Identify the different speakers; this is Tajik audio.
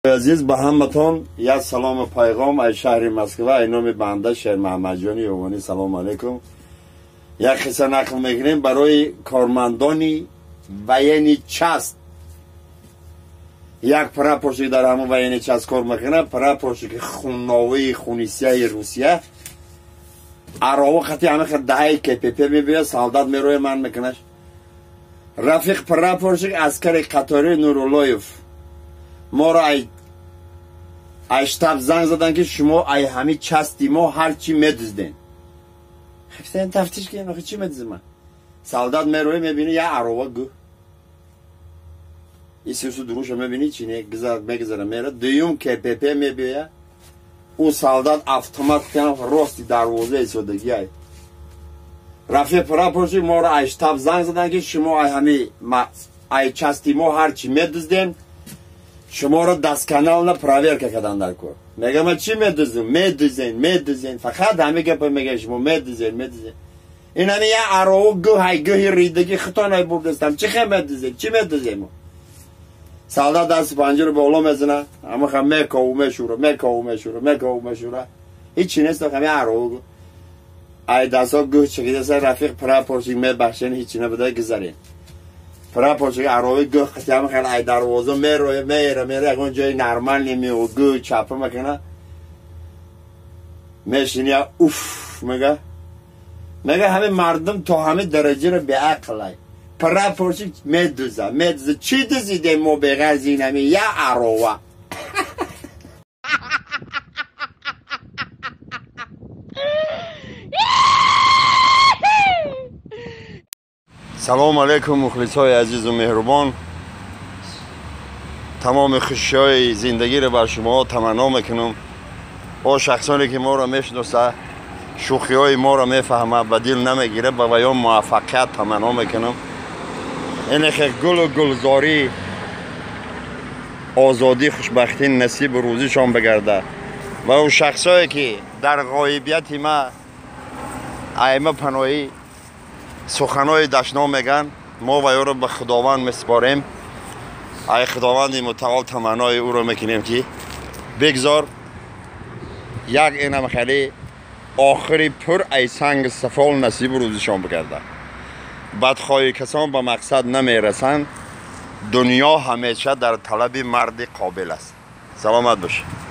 Speaker 1: Азиз, ба ҳаматон як салому пайғом аз шаҳри Москва, ай номи банда Шермаҳмадҷони Ёвонӣ. Салому алайкум. Як қисса нақл мекунем барои кормандони военный часть. Як прапорщик дар ҳамон военный часть кор мекунад, прапорщики хунновии хунисияи Русия. Арово хати ҳама даҳаи КПП мебиёд, солдат мероя, ман мекунаш. Рафиқ прапорщик, аскари қатори Нуруллоев, моро ай штаб занг задан, ки шумо ай ҳами части мо ҳар чӣ медузден. Тафтиш кунем, охи чӣ медуздем? Солдат мерои, мебини, я арова гӯ исусу дуруша мебини, чи не мегузара, мера. Дуюм КПП мебиёя, ӯ солдат автомат кан рости дарвоза истодагиай. Рафиқ прапорщик, моро ай штаб занг задан, ки шумо ай ҳами ай части мо ҳар чӣ медузден, шуморо досконально проверка кардан дар кор. Мега, ма чӣ медуздем? Медузен, медузен, фақат ҳами гапа мега, шумо медузен, медузен. Ин ҳами я арову гӯ, ҳай гӯҳи ридагӣ хитонай бурдастам, чӣ хе медузем, чӣ медузем? Солдат дасти панҷаро боло мезана, ҳамаха мекову мешура, мекову мешура, мекову мешура, ҳичи нест, ҳами арову гӯ ай дастҳо гӯ чикидаса. Рафиқ прапорщик, мебахшен, ҳичи набуда, гузарен. Прапорщик арови гӯ қисям хел ай дарвоза мероя, мера, мера, ягон ҷои нормал немео, гӯ чапа мекуна, мешиния, уф мега. Мега, ҳами мардум то ҳами дараҷаро беақлай. Прапорщик медуза, медуза, чӣ дузидем мо беғайр ин ҳами я арова? Салому алайкум, мухлисҳои азизу меҳрубон. Тамоми хушиҳои зиндагиро бар шумоҳо таманно мекунам. О шахсоне ки моро мешиноса, шӯхиҳои моро мефаҳма, ба дил намегира, ба ваён муваффақият таманно мекунам. Инехе гулу гулзорӣ, озодӣ, хушбахтӣ насибу рӯзишон бигарда. Ва ӯ шахсое ки дар ғоибияти ма айма паноҳӣ суханои дашном меган, мо ваёро ба Худованд месупорем. Ай Худованди мутаол таманнои ӯро мекунем, ки бигзор як инам хеле охири пур ай санги сафол насибу рӯзишон бигарда. Бадхоҳи касон ба мақсад намерасанд. Дунё ҳамеша дар талаби марди қобил аст. Саломат бошед.